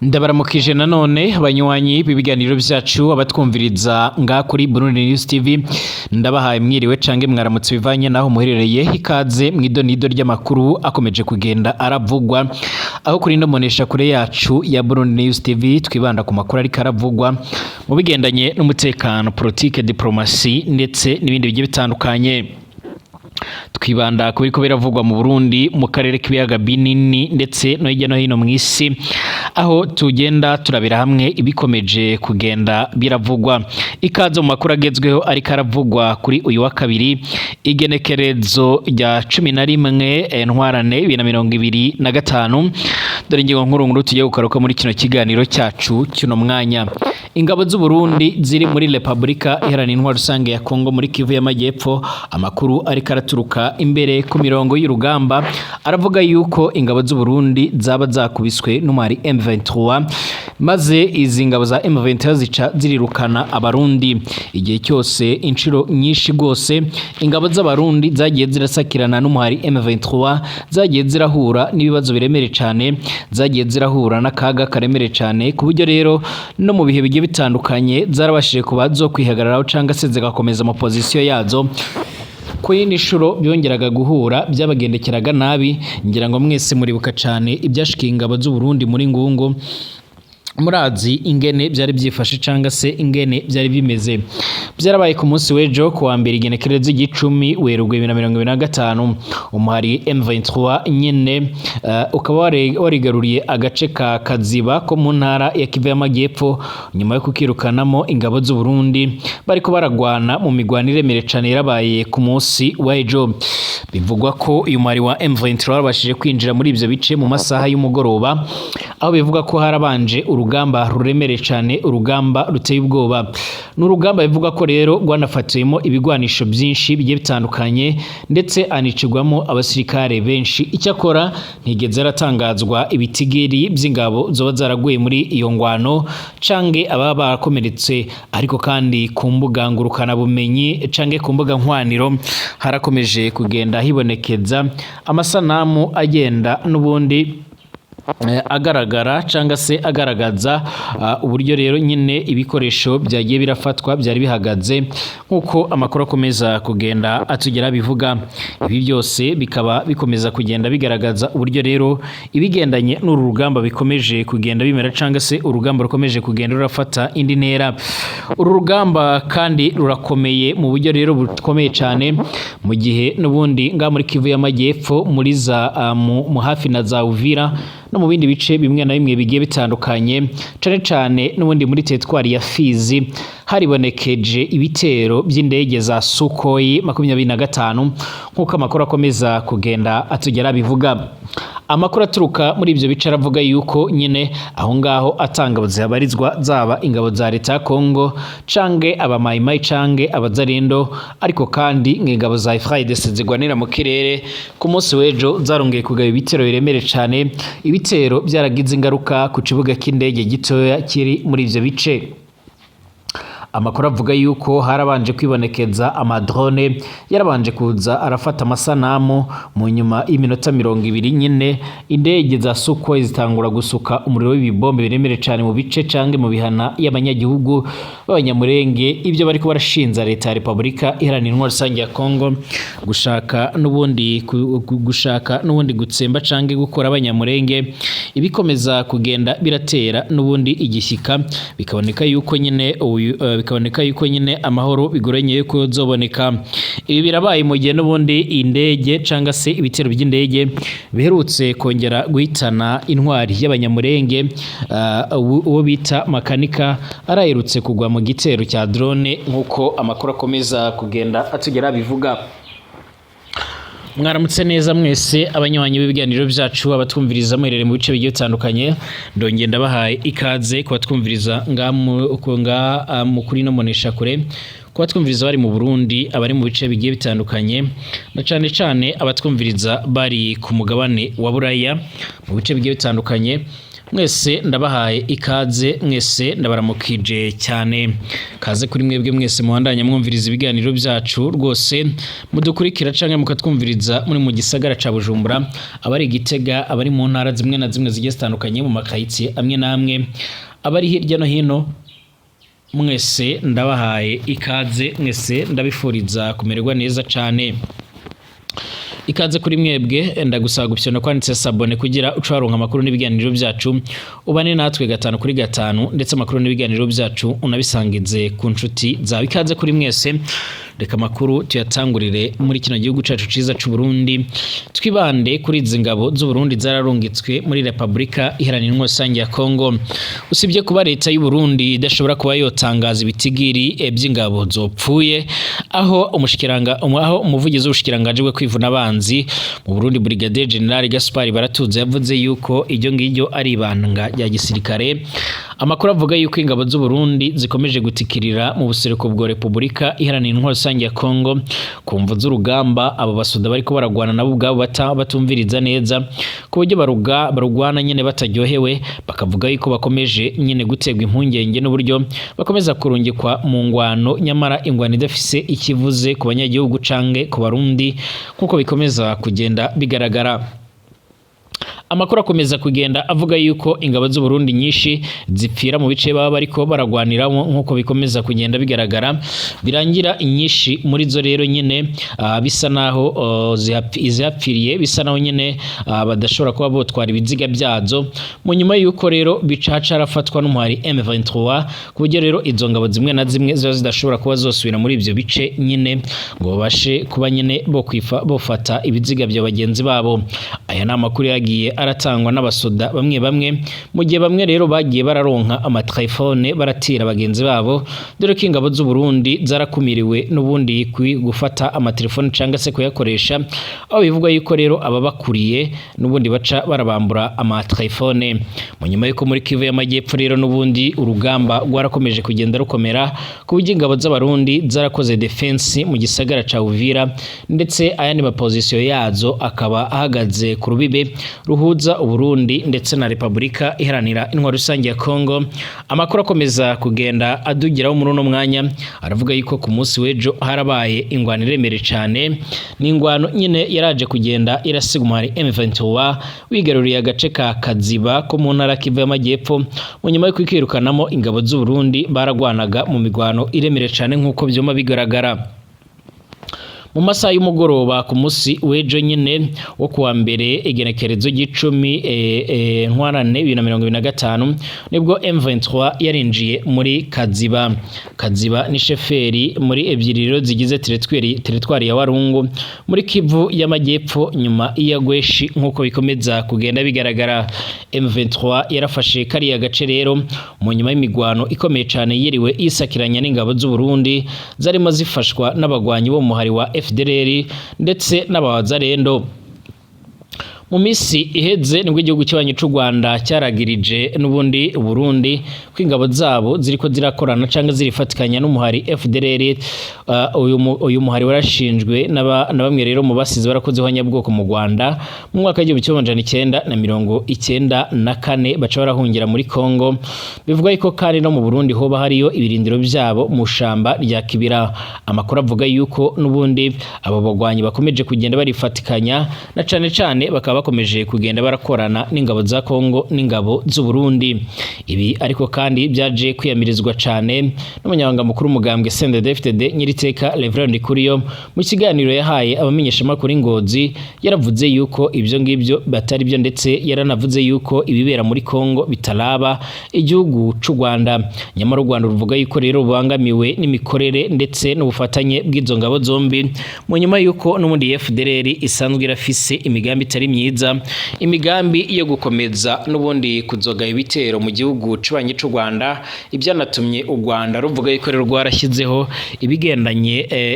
Ndabaramukije nanone abanywanyi b'ibiganiro vyacu, abatwumviriza nga kuri Burundi News TV. Ndabahaye mwiriwe cange mwaramutse bivanye naho muherereye. Ikaze mw'idonido ry'amakuru akomeje kugenda aravugwa aho kuri ino mbonesha kure yacu ya Burundi News TV. Twibanda ku makuru ariko aravugwa mu bigendanye n'umutekano, politike, diplomasi ndetse n'ibindi bigiye bitandukanye. Twibanda ku biriko biravugwa mu Burundi, mu karere k'ibiyaga binini ndetse no hirya no hino mw'isi, aho tugenda turabira hamwe ibikomeje kugenda biravugwa. Ikaze mu makuru agezweho ariko aravugwa kuri uyu wa kabiri, igenekerezo rya 11 Ntwarane 2025. Dore ingingo nkuru nkuru tugiye kugaruka muri kino kiganiro cyacu cy'uno mwanya. Ingabo z'u Burundi ziri muri Repubulika Iharanira Intwaro Rusange ya Kongo, muri Kivu y'Amajyepfo. Amakuru ariko araturuka imbere ku mirongo y'urugamba aravuga yuko ingabo z'u Burundi zaba zakubiswe n'umwari M23, maze izi ngabo za M23 zica zirirukana Abarundi. Igihe cyose, inshuro nyinshi rwose, ingabo z'Abarundi zagiye zirasakirana n'umuhari M23 zagiye zirahura n'ibibazo biremereye cyane, zagiye zirahura n'akaga karemereye cyane, ku buryo rero no mu bihe bigiye bitandukanye zarabashije kuba zo kwihagararaho cyangwa se zigakomeza ama position yazo. Ku yindi nshuro byongeraga guhura, byabagendekeraga nabi. Ngira ngo mwese muribuka cyane ibyashikiye ingabo z'u Burundi muri Ngungu. Murazi ingene byari byifashe cyangwa se ingene byari bimeze. Byarabaye ku munsi w'ejo ku wa mbere, igenekerezo ry'icumi Werurwe 2025. Umuhari M23 nyene ukaba warigaruriye agace ka Kaziba ko mu ntara ya Kivu y'Amajyepfo, nyuma yo kukirukanamo ingabo z'u Burundi bariko baragwana mu migwano iremere cane yarabaye ku munsi w'ejo. Bivugwa ko uyu muhari wa M23 wabashije kwinjira muri ivyo bice mu masaha y'umugoroba, aho bivuga ko harabanje urugamba ruremereye cane, urugamba ruteye ubwoba. Ni urugamba bivuga ko rero rwanafatiyemo ibigwanisho byinshi bigiye bitandukanye, ndetse anicirwamo abasirikare benshi. Icyakora ntigeze aratangazwa ibitigiri by'ingabo zoba zaraguye muri iyo ngwano cange ababa barakomeretse. Ariko kandi ku mbuga ngurukanabumenyi cange ku mbuga nkwaniro harakomeje kugenda hibonekeza amasanamu agenda n'ubundi agaragara cyangwa se agaragaza uburyo rero nyine ibikoresho byagiye birafatwa byari bihagaze, nk'uko amakuru akomeza kugenda atugera bivuga. Ibi byose bikaba bikomeza kugenda bigaragaza uburyo rero ibigendanye n'uru rugamba bikomeje kugenda bimera, cyangwa se urugamba rukomeje kugenda rurafata indi ntera. Uru rugamba kandi rurakomeye mu buryo rero bukomeye cyane, mu gihe n'ubundi ngaha muri Kivu y'Amajyepfo, muri za mu hafi na za Uvira no mu bindi bice bimwe na bimwe bigiye bitandukanye, cane cane n'ubundi muri teritwari ya Fizi, haribonekeje ibitero by'indege za Sukhoi 25, nk'uko amakuru akomeza kugenda atugera bivuga. Amakuru aturuka muri ibyo bice aravuga yuko nyine aho ngaho atangabo zihabarizwa, zaba ingabo za leta ya Kongo cange abamayimayi cange abazarendo. Ariko kandi ng'ingabo za FARDC zigwanira mu kirere ku munsi w'ejo zarongeye kugaba ibitero biremereye cane, ibitero byaragize ingaruka ku kibuga cy'indege gitoya kiri muri ivyo bice. Amakuru avuga yuko harabanje kwibonekeza amadrone yarabanje kuza arafata amasanamu. Mu nyuma y'iminota 20 nyine indege za Sukhoi zitangura gusuka umuriro w'ibibombe biremereye cane mu bice cange mu bihana y'abanyagihugu b'Abanyamurenge. Ibyo bariko barashinza leta ya Repubulika Iharanira Intwaro Rusange ya Kongo gushaka n'ubundi gutsemba cange gukora Abanyamurenge, ibikomeza kugenda biratera n'ubundi igishyika. Bikaboneka yuko nyine amahoro bigoranye yuko zoboneka. Ibi birabaye mu gihe n'ubundi indege canga se ibitero by'indege biherutse kongera guhitana intwari y'Abanyamurenge, uwo bita Makanika, araherutse kugwa mu gitero cya drone, nk'uko amakuru akomeza kugenda atugera bivuga. Mwaramutse neza mwese abanywanyi b'ibiganiro byacu, abatwumviriza muherereye mu bice bigiye bitandukanye. Ndongeye ndabahaye ikaze kubatwumviriza ngaha mu kuri no monesha kure, kubatwumviriza bari mu Burundi, abari mu bice bigiye bitandukanye, na cane cane abatwumviriza bari ku mugabane wa Buraya mu bice bigiye bitandukanye. Mwese ndabahaye ikaze, mwese ndabaramukije cyane. Kaze kuri mwebwe mwese muhandanya mwumviriza ibiganiro byacu rwose, mudukurikira canke mukatwumviriza muri mu gisagara ca Bujumbura, abari Gitega, abari mu ntara zimwe na zimwe zigiye zitandukanye, mu makayitsi amwe n'amwe, abari hirya no hino, mwese ndabahaye ikaze, mwese ndabifuriza kumererwa neza cane. Ikaze kuri mwebwe, ndagusaba gupyona kwanditse s'abonner kugira uce waronka amakuru n'ibiganiro byacu, ubane natwe gatanu kuri gatanu, ndetse amakuru n'ibiganiro byacu unabisangize ku nshuti zawe. Ikaze kuri mwese. Reka amakuru tuyatangurire muri kino gihugu cacu ciza c'u Burundi, twibande kuri izi ngabo z'u Burundi zararungitswe muri Repubulika Iharanira Intwaro Rusange ya Kongo. Usibye kuba leta y'u Burundi idashobora kuba yotangaza ibitigiri by'ingabo zopfuye, aho umushikiranga, aho umuvugizi w'ubushikiranganje bwo kwivuna abanzi mu Burundi, Brigadier General Gaspard Baratuza, yavuze yuko iryo ngiryo ari ibanga rya gisirikare, amakuru avuga yuko ingabo z'u Burundi zikomeje gutikirira mu buseruko bwa Repubulika Iharanira Intwaro Rusange ya Kongo ku mvu z'urugamba. Abo basoda bariko baragwana nabo ubwabo batumviriza neza, ku buryo barugwana nyene bataryohewe, bakavuga yuko bakomeje nyene guterwa impungenge n'uburyo bakomeza kurungikwa mu ngwano, nyamara ingwano idafise ikivuze ku banyagihugu canke ku Barundi, nk'uko bikomeza kugenda bigaragara. Amakuru akomeza kugenda avuga yuko ingabo z'u Burundi nyinshi zipfira mu bice baba bariko baragwaniramo, nk'uko bikomeza kugenda bigaragara. Birangira inyinshi muri zo rero nyene bisa naho izihapfiriye bisa naho nyene badashobora kuba botwara ibiziga byazo, mu nyuma yuko rero bica harafatwa n'umuhari M23, ku buryo rero izo ngabo zimwe na zimwe ziba zidashobora kuba zosubira muri ivyo bice nyene ngo babashe kuba nyene bokwifa bofata ibiziga bya bagenzi babo. Aya ni amakuru yagiye aratangwa n'abasoda bamwe bamwe, mu gihe bamwe rero bagiye bararonka amatelefone baratira bagenzi babo, dore ko ingabo z'u Burundi zarakumiriwe n'ubundi gufata amatelefone cyangwa se kuyakoresha, aho bivugwa yuko rero ababakuriye n'ubundi baca barabambura amatelefone. Mu nyuma yuko muri Kivu y'Amajyepfo rero n'ubundi urugamba rwarakomeje kugenda rukomera, ku buryo ingabo z'Abarundi zarakoze défense mu gisagara ca Uvira, ndetse ayandi mapozisiyo yazo akaba ahagaze ku rubibe ruhuza Uburundi ndetse na Repubulika Iharanira Intwaro Rusange ya Kongo. Amakuru akomeza kugenda adugeraho muri uno mwanya aravuga yuko ku munsi w'ejo harabaye ingwano iremereye cane. Ni ingwano nyine yaraje kugenda irasiga umuhari M23 wigaruriye agace ka Kaziba ko mu ntara Kivu y'Amajyepfo, mu nyuma yo kwikirukanamo ingabo z'u Burundi baragwanaga mu migwano iremereye cane, nk'uko vyuma bigaragara. Mu masaha y'umugoroba ku munsi w'ejo nyine wo kuwa mbere, igenekerezo ry'icumi Ntwarante 2025, nibwo M23 yarinjiye muri Kaziba. Kaziba ni chefferie muri ebyiri rero zigize teritwari ya Walungu muri Kivu y'Amajyepfo, nyuma ya Gweshi, nk'uko bikomeza kugenda bigaragara. M23 yarafashe kariya gace rero mu nyuma y'imigwano ikomeye cyane yiriwe isakiranya n'ingabo z'u Burundi zarimo zifashwa n'abagwanyi bo mu muhari wa FDLR ndetse n'abawazarendo. Mu minsi iheze nibwo igihugu kibanyi c'u Rwanda cyaragirije n'ubundi Burundi ko ingabo zabo ziriko zirakorana canke zirifatikanya n'umuhari FDLR. Uyu muhari warashinjwe na bamwe rero mu basize barakoze ihonyabwoko mu Rwanda mu mwaka w'1994, baca barahungira muri Congo. Bivugwa yuko kandi no mu Burundi hoba hariyo ibirindiro byabo mu shamba rya Kibira. Amakuru avuga yuko n'ubundi abo bagwanyi bakomeje kugenda barifatikanya, na cane cane bakaba bakomeje kugenda barakorana n'ingabo za Congo n'ingabo z'u Burundi. Ibi ariko kandi byaje kwiyamirizwa cane n'umunyamabanga mukuru umugambwe CNDD-FDD, Nyiriteka Reverend Ndikuriyo. Mu kiganiro yahaye abamenyeshamakuru i Ngozi, yaravuze yuko ibyo ngibyo batari byo, ndetse yaranavuze yuko ibibera muri Congo bitaraba igihugu c'u Rwanda. Nyamara u Rwanda ruvuga yuko rero rubangamiwe n'imikorere ndetse n'ubufatanye bw'izo ngabo zombi, mu nyuma yuko n'ubundi FDLR isanzwe irafise imigambi itari myiza, imigambi yo gukomeza n'ubundi kuzoga ibitero mu gihugu c'ubanyi c'u Rwanda, ibyanatumye u Rwanda ruvuga yuko rero rwarashyizeho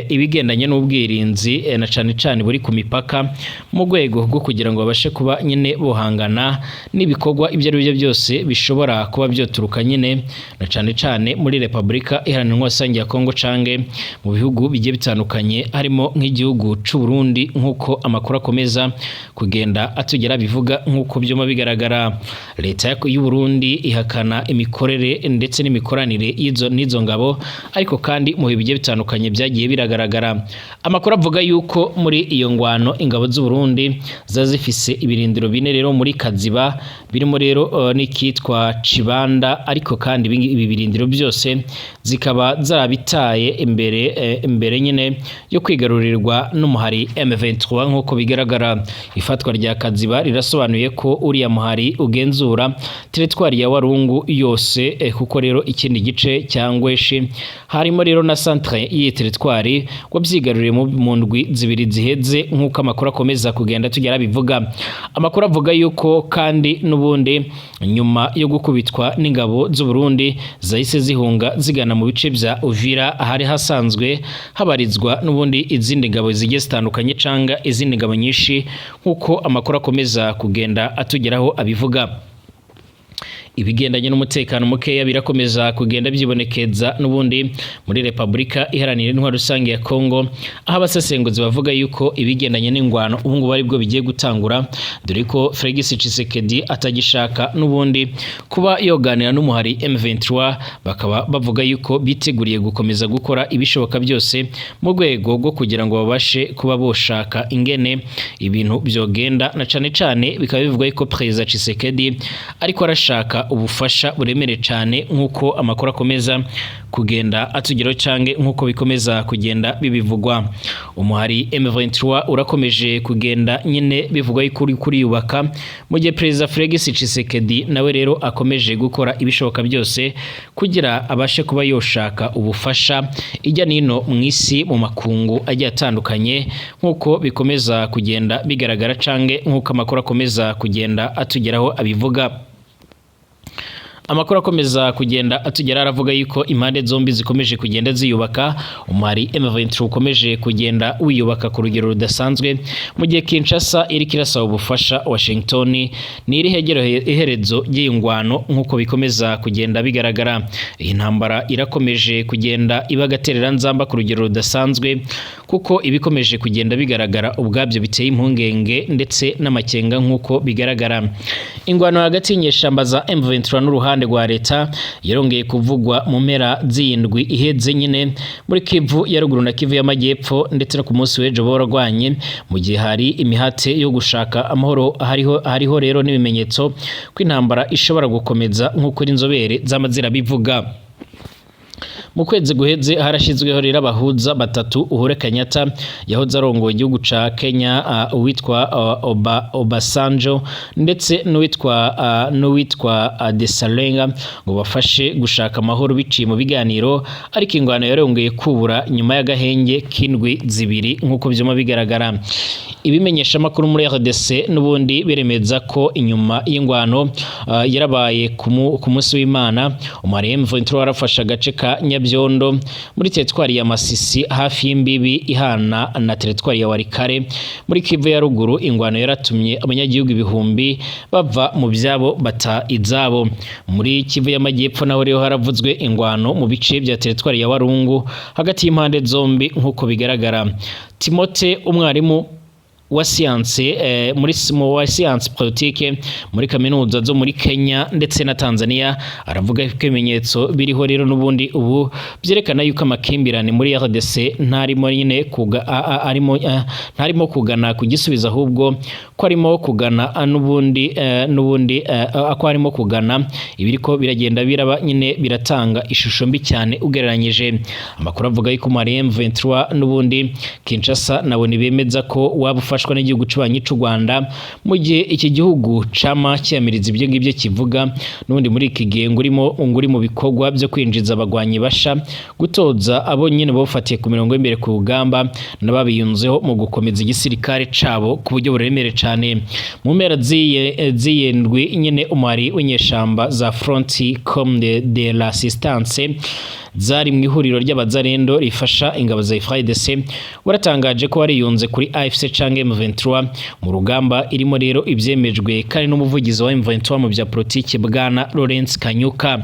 ibigendanye n'ubwirinzi, na cane cane buri ku mipaka, mu rwego rwo kugira ngo babashe kuba nyine bohangana n'ibikorwa ibyo ari byo byose bishobora kuba byoturuka nyine na cane cane muri Repubulika Iharanira Intwaro ya Kongo canke mu bihugu bigiye bitandukanye, harimo nk'igihugu c'u Burundi, nk'uko amakuru akomeza kugenda kugenda atugera bivuga nk'uko byuma bigaragara. Leta y'u Burundi ihakana imikorere ndetse n'imikoranire y'izo n'izo ngabo, ariko kandi mu bihe bigiye bitandukanye byagiye biragaragara. Amakuru avuga yuko muri iyo ngwano ingabo z'u Burundi ziba zifise ibirindiro bine rero muri Kaziba, birimo rero n'ikitwa Cibanda, ariko kandi ibi birindiro byose zikaba zarabitaye imbere nyine yo kwigarurirwa n'umuhari M23 nk'uko bigaragara. Ifatwa rya Kaziba rirasobanuye ko uriya muhari ugenzura teritwari ya Warungu yose, kuko rero ikindi gice cya Ngweshi harimo rero na centre y'iyi teritwari wabyigaruriye mu ndwi 2 ziheze, nk'uko amakuru akomeza kugenda tugera bivuga. Amakuru avuga yuko kandi n'ubundi nyuma yo gukubitwa n'ingabo z'u Burundi zahise zihunga zigana mu bice bya Uvira, ahari hasanzwe habarizwa n'ubundi izindi ngabo zigiye zitandukanye canga izindi ngabo nyinshi, nk'uko amakuru akomeza kugenda atugeraho abivuga. Ibigendanye n'umutekano mukeya birakomeza kugenda byibonekeza n'ubundi muri Repubulika Iharanira Intwaro Rusange ya Kongo, aho abasesenguzi bavuga yuko ibigendanye n'ingwano ubu ngubu aribwo bigiye gutangura, dore ko Felix Tshisekedi atagishaka n'ubundi kuba yoganira n'umuhari M23. Bakaba bavuga yuko biteguriye gukomeza gukora ibishoboka byose mu rwego rwo kugira ngo babashe kuba boshaka ingene ibintu byogenda, na cane cane bikaba bivugwa yuko Perezida Tshisekedi ariko arashaka ubufasha buremere cyane, nk'uko amakuru akomeza kugenda atugeraho cange nk'uko bikomeza kugenda bibivugwa. Umuhari M23 urakomeje kugenda nyine bivugwa yuko uri kuriyubaka, mu gihe Perezida Felix Tshisekedi nawe rero akomeje gukora ibishoboka byose kugira abashe kuba yoshaka ubufasha ijya nino mu isi, mu makungu agiye atandukanye, nk'uko bikomeza kugenda bigaragara cange nk'uko amakuru akomeza kugenda atugeraho abivuga. Amakuru akomeza kugenda atugera aravuga yuko impande zombi zikomeje kugenda ziyubaka. Umuhari M23 ukomeje kugenda wiyubaka ku rugero rudasanzwe, mu gihe Kinshasa iriko irasaba ubufasha Washington. Ni irihe iherezo ry'ingwano nk'uko bikomeza kugenda bigaragara? Iyi ntambara irakomeje kugenda iba agatereranzamba ku rugero rudasanzwe, kuko ibikomeje kugenda bigaragara ubwabyo biteye impungenge ndetse n'amakenga nk'uko bigaragara. Ingwano hagati y'inyeshamba za M23 n'uruhande rwa leta yarongeye kuvugwa mu mpera z'indwi iheze nyine muri Kivu ya ruguru na Kivu y'amajyepfo, ndetse no ku munsi w'ejo borwanye mu gihe hari imihate yo gushaka amahoro. Hariho rero n'ibimenyetso ko intambara ishobora gukomeza, nk'uko inzobere z'amazira bivuga. Mu kwezi guheze harashyizweho rero abahuza batatu: Uhuru Kenyatta yahoze arongoye igihugu ca Kenya, uwitwa Obasanjo ndetse n'uwitwa Desalegn, ngo bafashe gushaka amahoro biciye mu biganiro, ariko ingwano yarongeye kubura nyuma y'agahenge k'indwi 2 nk'uko vyuma bigaragara. Ibimenyeshamakuru muri RDC n'ubundi biremeza ko inyuma y'ingwano yarabaye ku munsi w'Imana, umuhari M23 warafashe agace ka Nyabyondo muri teritwari ya Masisi, hafi y'imbibi ihana na teritwari ya Walikale muri Kivu ya ruguru. Ingwano yaratumye abanyagihugu ibihumbi bava mu byabo bata izabo. Muri Kivu y'amajyepfo naho rero haravuzwe ingwano mu bice bya teritwari ya Warungu hagati y'impande zombi nk'uko bigaragara. Timote, umwarimu wa siyanse muri wa siyanse politique muri kaminuza zo muri Kenya ndetse na Tanzania, aravuga ko ibimenyetso biriho rero n'ubundi ubu byerekana yuko amakimbirane muri RDC ntarimo nyine kuga arimo ntarimo kugana ku gisubizo, ahubwo ko arimo kugana n'ubundi ko arimo kugana ibiriko biragenda biraba nyine biratanga ishusho mbi cyane ugereranyije. Amakuru avuga yuko Mali M23 n'ubundi Kinshasa nabo bemeza ko waba ufashwa n'igihugu cy'ubanyi cy'u Rwanda, mu gihe iki gihugu cama cyiyamiriza ibyo ngibyo kivuga n'ubundi muri iki gihe ngurimo nguri mu bikorwa byo kwinjiza abagwanyi basha, gutoza abo nyine bafatiye ku mirongo y'imbere ku rugamba n'ababiyunzeho mu gukomeza igisirikare cabo ku buryo buremere cyane. Mu mpera z'iyendwi nyine, umuhari w'inyeshamba za Front Commun de l'Assistance zari mu ihuriro ry'abazarendo rifasha ingabo za FARDC, waratangaje ko wariyunze kuri AFC canke M23 mu rugamba irimo rero, ivyemejwe kandi n'umuvugizi wa M23 mu bya politiki, bwana Lawrence Kanyuka.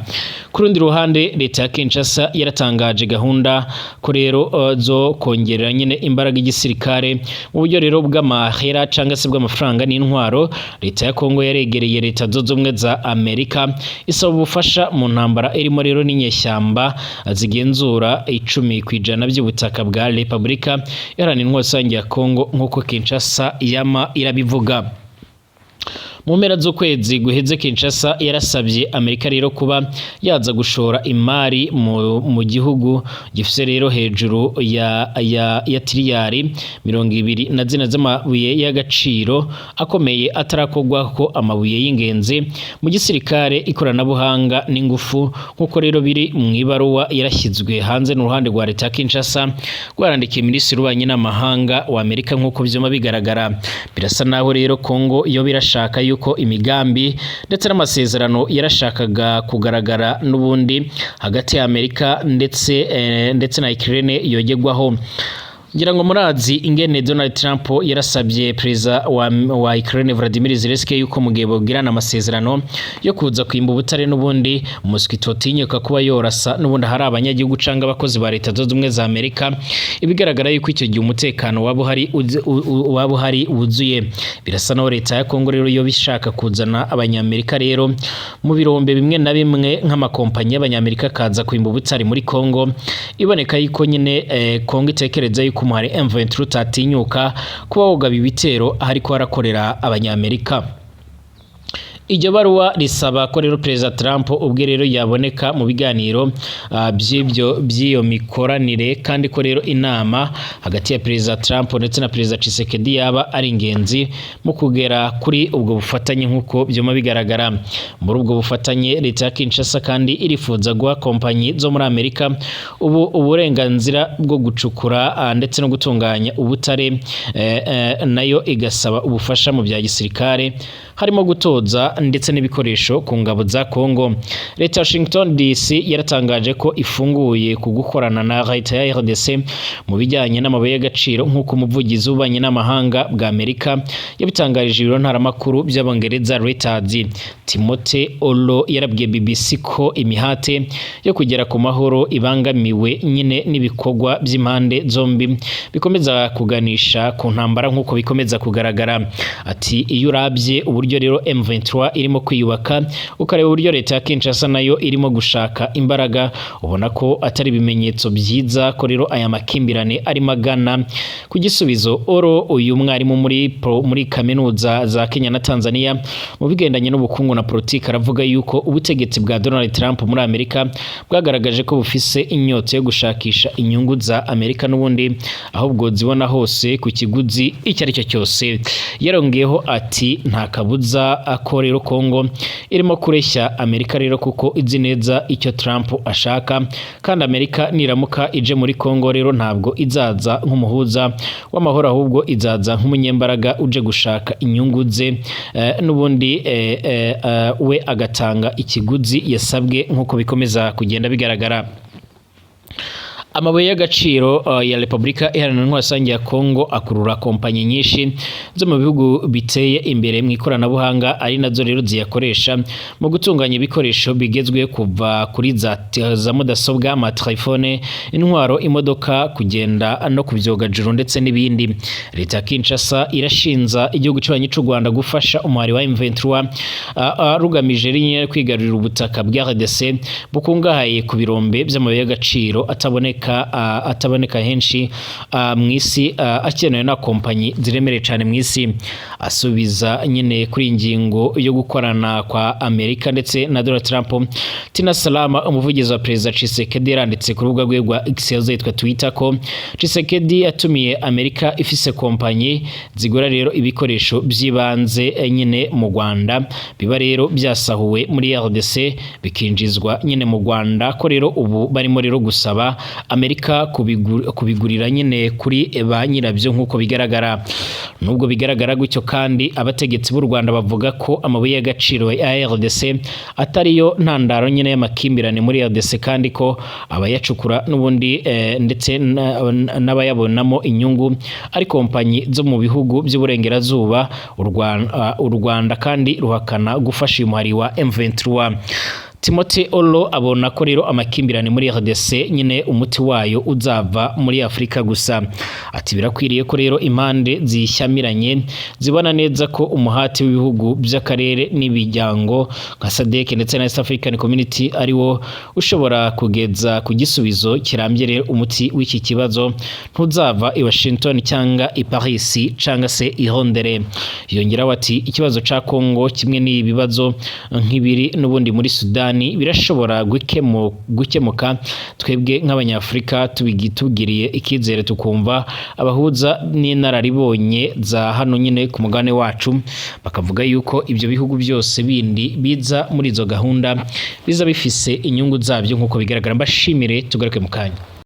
Ku rundi ruhande, leta ya Kinshasa yaratangaje gahunda ko rero zo kongerera nyine imbaraga igisirikare mu buryo rero bw'amahera cyangwa se bw'amafaranga n'intwaro. Leta ya Kongo yaregereye Leta Zunze Ubumwe za Amerika isaba ubufasha mu ntambara irimo rero n'inyeshyamba zigenzura 10% by'ubutaka bwa Repubulika Iharanira Intwaro Rusange ya Kongo, nk'uko Kinshasa yama irabivuga. Mu mpera z'ukwezi guheze, Kinshasa yarasabye Amerika rero kuba yaza gushora imari mu gihugu gifise rero hejuru ya tiriyari 24 z'amabuye y'agaciro akomeye atarakorwako, amabuye y'ingenzi mu gisirikare, ikoranabuhanga n'ingufu, nk'uko rero biri mu ibaruwa yarashyizwe hanze n'uruhande rwa leta ya Kinshasa rwarandikiye minisitiri w'ububanyi n'amahanga wa Amerika. Nk'uko vyuma bigaragara, birasa naho rero Kongo yo birashaka yuko imigambi ndetse n'amasezerano yarashakaga kugaragara n'ubundi hagati ya Amerika ndetse na Ukraine yogerwaho. Ngira ngo murazi ingene Donald Trump yarasabye perezida wa Ukraine Vladimir Zelensky yuko mu gihe bogirana amasezerano yo kuza kwimba ubutare, n'ubundi Mosquito tinyuka kuba yorasa n'ubundi hari abanyagihugu canga abakozi ba Leta Zunze Ubumwe za Amerika. Ibigaragara yuko icyo gihe umutekano waba uhari wuzuye. Birasa naho leta ya Kongo rero yo bishaka kuzana abanyamerika rero mu birombe bimwe na bimwe, nk'amakompanyi y'abanyamerika akaza kwimba ubutare muri Kongo. Iboneka yuko nyine Kongo itekereza yuko umuhari M23 utatinyuka kuba wogaba ibitero ariko harakorera abanyamerika. Iryo baruwa risaba ko rero perezida Trump ubwe rero yaboneka mu biganiro by'ibyo by'iyo mikoranire, kandi ko rero inama hagati ya perezida Trump ndetse na perezida Tshisekedi yaba ari ingenzi mu kugera kuri ubwo bufatanye, nk'uko byuma bigaragara. Muri ubwo bufatanye, leta ya Kinshasa kandi irifuza guha kompanyi zo muri Amerika ubu uburenganzira bwo gucukura ndetse no gutunganya ubutare, nayo igasaba ubufasha mu bya gisirikare, harimo gutoza ndetse n'ibikoresho ku ngabo za Kongo. Leta ya Washington DC yaratangaje ko ifunguye ku gukorana na leta ya RDC mu bijyanye n'amabuye y'agaciro, nk'uko umuvugizi w'ububanyi n'amahanga bwa Amerika yabitangarije ibiro ntaramakuru by'Abongereza Reuters. Timothy Olo yarabwiye BBC ko imihate yo kugera ku mahoro ibangamiwe nyine n'ibikorwa by'impande zombi bikomeza kuganisha ku ntambara, nk'uko bikomeza kugaragara. Ati: "Iyo urabye uburyo rero M23 irimo kwiyubaka, ukareba uburyo leta ya Kinshasa nayo irimo gushaka imbaraga, ubona ko atari ibimenyetso byiza ko rero aya makimbirane arimo agana ku gisubizo." Oro, uyu mwarimu muri kaminuza za Kenya na Tanzania mu bigendanye n'ubukungu na politiki, aravuga yuko ubutegetsi bwa Donald Trump muri Amerika bwagaragaje ko bufise inyota yo gushakisha inyungu za Amerika n'ubundi ahubwo zibona hose ku kiguzi icyo ari cyo cyose. Yarongeyeho ati: "Nta kabuza ko rero Kongo irimo kureshya Amerika rero, kuko izi neza icyo Trump ashaka, kandi Amerika niramuka ije muri Kongo rero ntabwo izaza nk'umuhuza w'amahoro, ahubwo izaza nk'umunyembaraga uje gushaka inyungu ze, n'ubundi we agatanga ikiguzi yasabwe." Nk'uko bikomeza kugenda bigaragara, amabuye y'agaciro ya Repubulika Iharanira Intwaro Rusange ya Kongo akurura kompanyi nyinshi zo mu bihugu biteye imbere mu ikoranabuhanga, ari nazo rero ziyakoresha mu gutunganya ibikoresho bigezweho, kuva kuri za mudasobwa, amatelefone, intwaro, imodoka, kugenda no ku byogajuru ndetse n'ibindi. Leta ya Kinshasa irashinza igihugu cy'ububanyi cy'u Rwanda gufasha umuhari wa M23 rugamije rinye kwigarurira ubutaka bwa RDC bukungahaye ku birombe by'amabuye y'agaciro ataboneka henshi mu isi, akenewe na kompanyi ziremereye cyane mu isi. Asubiza nyine kuri iyi ngingo yo gukorana kwa Amerika ndetse na Donald Trump, Tina Salama, umuvugizi wa perezida Tshisekedi, yaranditse ku rubuga rwe rwa X yahoze yitwa Twitter ko Tshisekedi yatumiye Amerika ifise kompanyi zigura rero ibikoresho by'ibanze nyine mu Rwanda, biba rero byasahuwe muri RDC bikinjizwa nyine mu Rwanda, ko rero ubu barimo rero gusaba Amerika kubigurira nyine kuri ba nyirabyo nk'uko bigaragara. Nubwo bigaragara gutyo kandi, abategetsi b'u Rwanda bavuga ko amabuye y'agaciro ya RDC atariyo ntandaro nyine y'amakimbirane muri RDC, kandi ko abayacukura n'ubundi ndetse n'abayabonamo inyungu ari kompanyi zo mu bihugu by'uburengerazuba. U Rwanda kandi ruhakana gufasha uyu muhari wa M23. Timothy Olo abona ko rero amakimbirane muri RDC nyine umuti wayo uzava muri Afurika gusa. Ati birakwiriye ko rero impande zishyamiranye zibona neza ko umuhati w'ibihugu by'akarere n'imiryango nka SADC ndetse na East African Community ari wo ushobora kugeza ku gisubizo kirambye. Rero umuti w'iki kibazo ntuzava i Washington cyangwa i Paris cyangwa se i Londres. Yongeraho ati ikibazo ca Congo kimwe n'ibibazo nk'ibiri n'ubundi muri Sudani birashobora gukemuka twebwe nk'Abanyafurika tubigiriye ikizere, tukumva abahuza n'inararibonye za hano nyine ku mugabane wacu, bakavuga yuko ibyo bihugu byose bindi biza muri izo gahunda biza bifise inyungu zabyo nk'uko bigaragara. Mbashimire, tugaruke mu kanya.